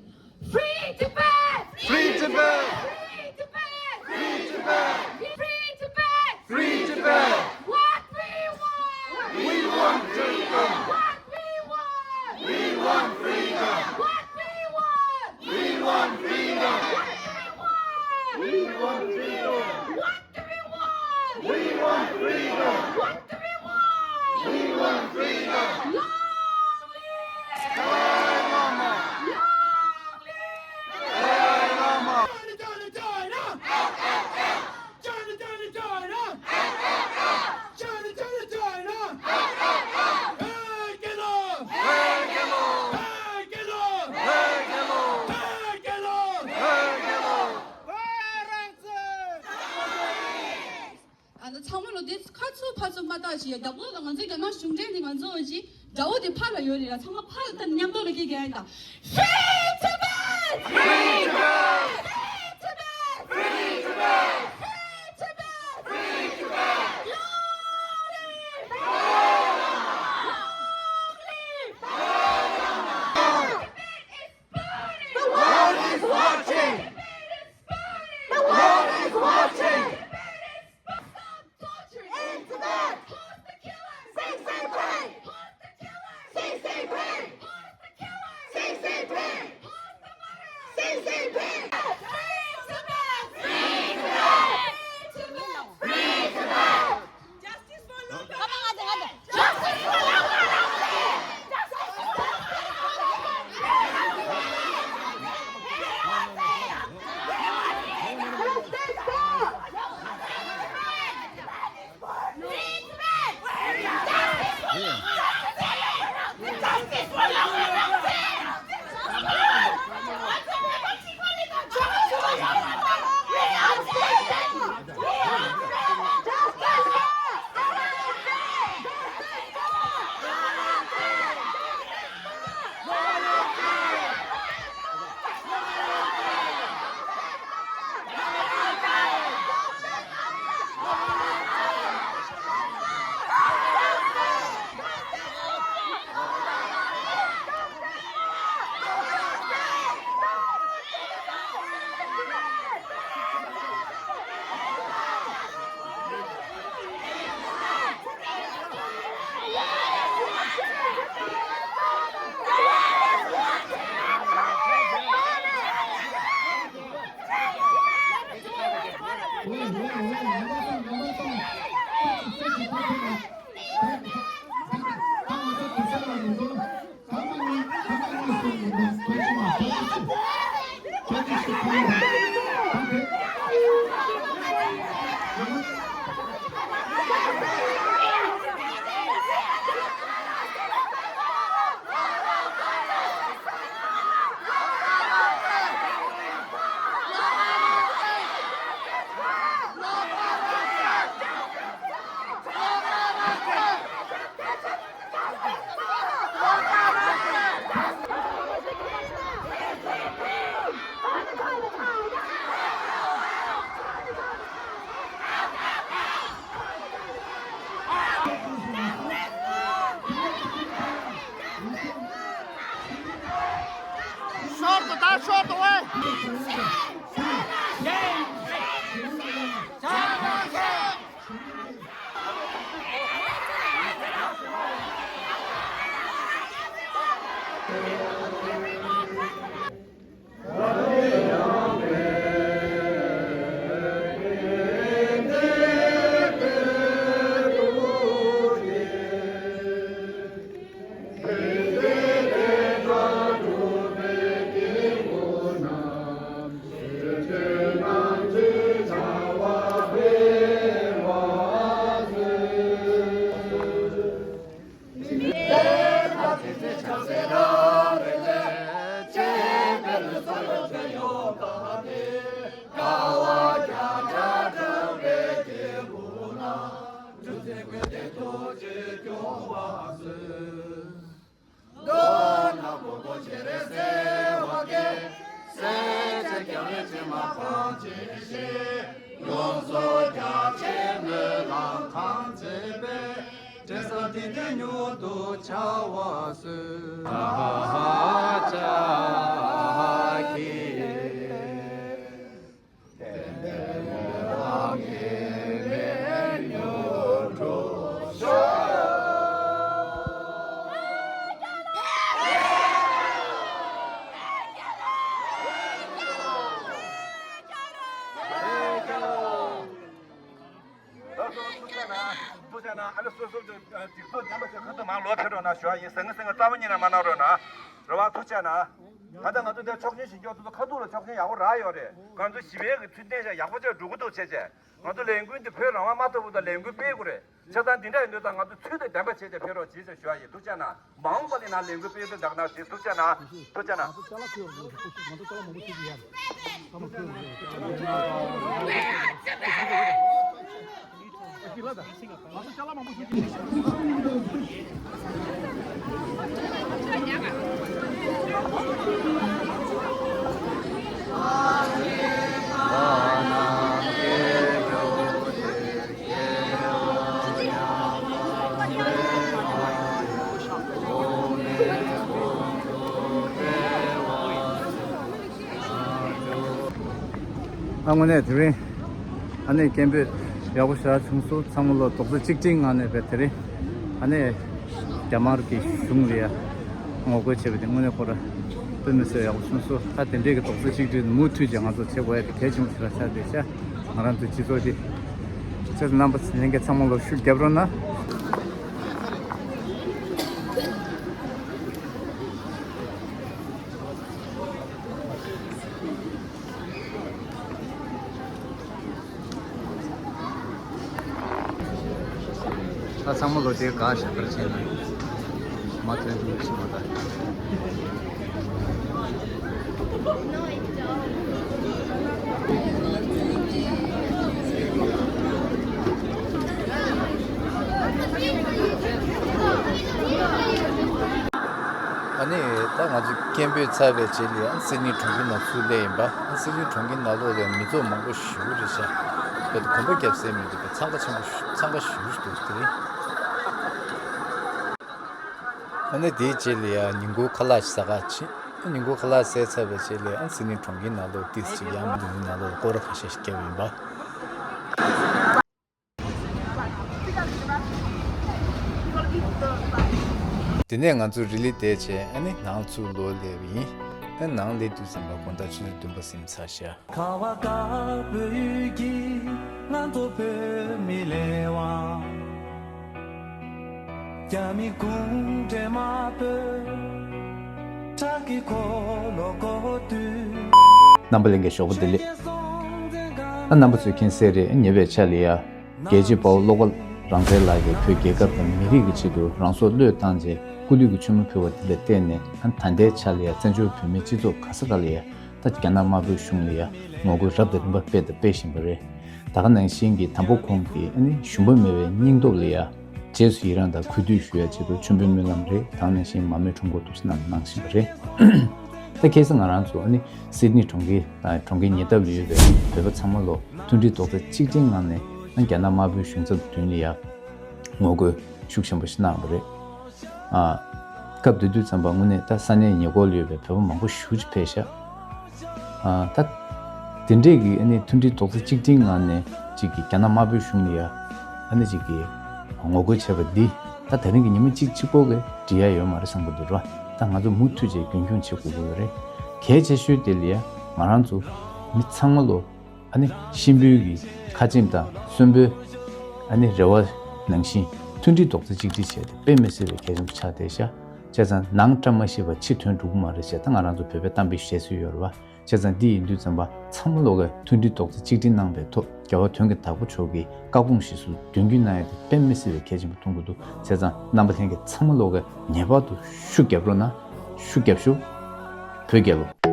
Free Tibet! Free Tibet! Free Tibet! Free Tibet! Free Tibet! Free Tibet! What we want! We want freedom! What we want! We want freedom! What we want! We want freedom! What we want! We want freedom! What do we want? We want freedom! What do we want? We want freedom! Long live! Dalai Lama! Long live! Dalai Lama! China, China, China! China, China, China! China, China, China! Hey, get up! Hey, get up! Hey, get up! Hey, get up! Hey, get up! Hey, get up! ཨ་ནི་ཚང་མ་ལོ་དེ་ཁ་ཚུར་ཕར་ཚུར་མ་བཏགས་ཤིག་རྒྱབ་ལོགས་ལ་ང་ཚོའི་རྒྱ་ནག་གཞུང་འབྲེལ་ནི་ང་ཚོ་འོ་ཅི་དགྲ་བོ་དེ་ཕར་ལ་ཡོད་རེད་ལ། ཚང་མ་ཕར་ལ་ད་མཉམ་པོ་ལ་སྐད་རྒྱག་ཡིན་ད། Free Tibet! Free Tibet! Free Tibet! Free Tibet! Free Tibet! Long live! Long live! Tibet is burning! The world is watching! Tibet is burning! The world is watching! Tibet is burning! Stop torturing! In Tibet! Pause the killers! Sing Sing Ping! Pause the killers! Sing Sing Ping! Pause the killers! Sing Sing Ping! Pause the murderers! Sing Sing Ping! Free Tibet! Free Tibet! Free Tibet! Justice for Lungto! Justice for Lungto! Short, that's short away. རྒྱལ་བའི་ཕྱི་མ་ཐམས་ཅད་བཞེས། ཡོངས་སུ་རྒྱ་ཆེར་སྨོན་ལམ་ཐམས་ཅད་འབད། དྲན་བསམ་ཏིང་འཛིན་མྱུར་དུ་འཆར་བར་གསོལ། ཨ་ཧ་ཨ་ཧ་ཨ་ཧ་ཀྱེ། ཐུགས་རྗེ་གནང་། ཐུགས་རྗེ་གནང་། ཨ་ནི་སོ་སོ་གི་སྒྲིག་འཛུགས་རྣམ་པ་ཚོས་ཁ་ཐུག་མར་ལོག་ཕེབས་རོགས་གནང་ཞུ་བ་ཡིན། ཟང་ངེ་ཟིང་ངེ་རྩ་བ་ཉིད་ནས་མ་གནང་རོགས་གནང་། རེ་བ། ཐུགས་རྗེ་གནང་། ད་ལྟ་ང་ཚོ་འདིར་ཆོག་མཆན་ཞིག་སྐྱོར་དུས་ཁ་ཐུག་ལ་ཆོག་མཆན་ཡག་པོ་རག་ཡོད་རེད། ང་ཚོ་ཞི་བའི་གི་ཚུལ་ལྡན་ཞིག་ཡག་པོ་ཅིག་འགྲོ་གི་འདུག་བྱས་བྱས། ང་ཚོ་ལས་འགུལ་འདི་བོད་རང་དབང་མ་ཐོབ་བར་དུ་ལས་འགུལ་སྤེལ་དགོས་རེད། བྱས་ཙང་འདི་འདྲ་ཡིན་དུས་ད་ང་ཚོ་ཚུལ་དང་ལྡན་པ་བྱས་ཏེ་ཕེབས་རོགས་གྱིས་ཞེས་ཞུ་བ་ཡིན། ཐུགས་རྗེ་གནང་། མ་འོངས་པ་ལ་ཡང་ལས་འགུལ་སྤེལ་རོགས་གནང་ཞེས་ཐུགས་རྗེ་གནང་། ཐུགས་རྗེ་གནང་། ཐུགས་རྗེ་གནང་། ཨ། དངོས་གནས་དེ་རིང་ཨ་ནི་སྐད་འབོད་ཡག་པོ་ཞེ་དྲག་བྱུང་སོང་། ཚང་མ་ལོ་རྡོག་རྩ་གཅིག་སྒྲིལ་ངང་ནས་བས་དེ་རིང་ཨ་ནི་རྒྱ་དམར་གྱི་གཞུང་ལ་ཡ་ངོ་རྒོལ་བྱས་པ་དེ་དངོས་གནས་ཁོ་ར་དཔེ་མི་སྲིད་ཡག་པོ་བྱུང་སོང་། ད་དེ་འདྲའི་གི་རྡོག་རྩ་གཅིག་སྒྲིལ་མུ་མཐུད་ཀྱིས་ང་ཚོ་བྱེད་དགོས་ཡ་དེ་གལ་ཆེན་པོ་ཞེ་དྲག་ཆགས་བསྡད་ཤག་ང་རང་ཚོའི་སྤྱི་ཚོགས་འདི་ཆེད་དུ་རྣམ་པ་ལྷན་རྒྱས་ཚང་མ་ལོ་ཤུགས་རྒྱབ་རོགས་གནང་། ད་ཚང་མ་ལོ་དེ་ག་ཞབས་པར་བྱས་ན་མ་ཐོན་ཐུབ་ཞིག་མ་ད། ཨ་ནི་ད་ང་ཚོ་སྐད་འབོད་ཚར་བའི་རྗེས་ལ་ཡང་སིད་ནི་གྲོང་ཁྱེར་ནང་ཚུར་སླེབས་ཡིན་པ། སིད་ནི་གྲོང་ཁྱེར་ནང་ལོགས་ལ་མི་ཚོགས་མང་པོ་ཞེ་པོ་རེད་ཤག་བོད་དུ་གོམ་པ་རྒྱབ་སའི་མི་འདུག་པས། འཚང་ཁ་ཆེན་པོ་ཞེ། འཚང་ཁ་ཞེ་པོ་ཞིག་འདུག་དེ་རིང་། ཨ་ནི་དེའི་རྗེས་ལ་ཡང་ཉིན་གུང་ཁ་ལག་ཟ་ག་ཕྱིན། ཉིན་གུང་ཁ་ལག་ཟས་ཚར་བའི་རྗེས་ལ་ཡང་སིད་ནི་གྲོང་ཁྱེར་ནང་ལོགས་ཏོག་ཙམ་ཡང་མི་འདུག་ནང་ལོགས་སྐོར་ར་ཁ་ཤས་ཤིག་བརྒྱབ་ཡིན་པ། དེ་ནས་ང་ཚོ་རི་ལི་བསྡད་བྱས་ཨ་ནི་ནང་ཚུར་ལོག་སླེབས་ཡིན། ཨ་ནི་ནང་སླེབས་དུས་ཙམ་པ་དགོང་དག་ཆུ་ཚོད་བདུན་པ་ཟིན་ཚར་ཤག་ཁ་བ་དཀར་པོའི་ཡུལ་གྱི་ང་ཚོ་བོད་མི་ལས་དབང་། རྒྱ་མི་གུང་ཁྲན་དམར་པོས་བྲག་གི་འཁོར་ལོ་བསྐོར་དུས། རྣམ་པ་ལྷན་རྒྱས་ཞོགས་པ་བདེ་ལེགས། ཨ། རྣམ་པ་ཚོས་མཁྱེན་གསལ་རེད། ཉེ་བའི་ཆར་ལ་ཡ། རྒྱལ་གཅེས་དཔའ་བོ་བློ་དགའ་རང་བཙན་ལགས་ཀྱིས་བོད་རྒྱལ་ཁབ་དང་མི་རིགས་ཀྱི་ཆེད་དུ་རང་སྲོག་བློས་བཏང་རྗེས་སྐུ་ལུས་ཀྱི་མཆོད་མེ་ཕུལ་བ་དེ་ལ་བརྟེན་ནས། ཨ། ད་ལྟའི་ཆར་ལ་ཡ་བཙན་བྱོལ་བོད་མིའི་སྤྱི་ཚོགས་ག་ས་ག་ལ་ཡ་ད་རྒྱ་ནག་དམར་པོའི་གཞུང་ལ་ཡ་ངོ་རྒོལ་རབ་དང་རིམ་པ་སྤེལ་དང་སྤེལ་བཞིན་པ་རེད། ད་ག་ནང་བཞིན་གྱི་དང་པོ་ཁོང་གིས་ཨ་ནི་ཞུམ་པ་མེད་པའི་སྙིང་སྟོབས་ལ་ཡ་རྗེས་སུ་ཡི་རང་དང་གུས་འདུད་ཞུ་ཡ་ཆེད་དུ་མཆོད་འབུལ་སྨོན་ལམ་རེད། ད་ག་ནང་བཞིན་མར་མེ་ཁྲོམ་སྐོར་དུ་གནང་གནང་བཞིན་པ་རེད། ད་ཁ་སང་ང་རང་ཚོ་ཨ་ནི་སིད་ནི་གྲོང་ཁྱེར་དང་གྲོང་ཁྱེར་ཉེ་འདབས་ལ་ཡོད་པའི་བོད་པ་ཚང་མ་ལོ་མཐུན་སྒྲིལ་རྡོག་རྩ་གཅིག་སྒྲིལ་ངང་ནས་ཨ་རྒྱ་ནག་དམར་པོའི་གཞུང་ཚབ་མདུན་ལ་ཡ་ངོ་རྒོལ་ཤུགས་ཆེན་པོ་ཞིག་གནང་བ་རེད། ཨ། སྐབས་དེ་དུས་ཙམ་པ་དངོས་གནས་ད་ས་གནས་ཉེ་འཁོར་ལ་ཡོད་པའི་བོད་པ་མང་པོ་ཞེ་པོ་ཅིག་ཕེབས་ཤག་ཨ། ད་དེ་འདྲས་ཀྱི་ཨ་ནི་མཐུན་སྒྲིལ་རྡོག་རྩ་གཅིག་སྒྲིལ་ངང་ནས་ཅིག་གི་རྒྱ་ནག་དམར་པོའི་གཞུང་ལ་ཡ་ཨ་ནི་ཅིག་གི་ངོ་རྒོལ་བྱས་པ་འདི་ད་དེ་རིང་གི་ཉི་མ་གཅིག་གཅིག་པོ་གིས་འགྲིག་ཡ་ཡོད་མ་རེད་བསམ་གྱི་འདུག་ར། ད་ང་ཚོ་མུ་མཐུད་བྱས་རྒྱུན་འཁྱོངས་བྱེད་དགོས་ཀྱི་ཡོད་རེད། གལ་ཆེ་ཤོས་དེ་ལ་ཡ་ང་རང་ཚོ་མི་ཚང་མ་ལོ། ཨ་ནི་གཤིན་པོའི་གི་ཁ་ཆེམས་དང་གསོན་པོའི་ཨ་ནི་རེ་བ་ནང་བཞིན་མཐུན་སྒྲིལ་རྡོག་རྩ་གཅིག་སྒྲིལ་བྱས་ཏེ་དཔེ་མི་སྲིད་པའི་གལ་ཆེན་པོ་ཆགས་བསྡད་ཤག་བྱས་ཙང་ནང་བཀྲ་མ་ཤིས་པ་ཕྱི་དོན་འགྲུབ་ཀྱི་མ་རེད་ཅེས་ད་ང་རང་ཚོ་བོད་པའི་གཏམ་དཔེ་བཤད་སྲོལ་ཡོད་རེད་བ། བྱས་ཙང་འདི་ཡིན་དུས་ཙམ་པ་ཚང་མ་ལོག་གིས་མཐུན་སྒྲིལ་རྡོག་རྩ་གཅིག་སྒྲིལ་གནང་པའི་ཐོག་རྒྱལ་བ་དོན་གྱི་བདག་པོ་མཆོག་གི་བཀའ་དགོངས་གཞིར་བཟུང་མདུན་སྐྱོད་གནང་ཡ་དེ་དཔེ་མི་སྲིད་པའི་གལ་ཆེན་པོ་མཐོང་གི་འདུག་བྱས་ཙང་རྣམ་པ་ལྷན་རྒྱས་ཚང་མ་ལོག་གིས་ངེས་པར་དུ་ཤུགས་རྒྱབ་རོགས་གནང་། ཤུགས་རྒྱབ་ཤོག་བོད་རྒྱལ་ལོ།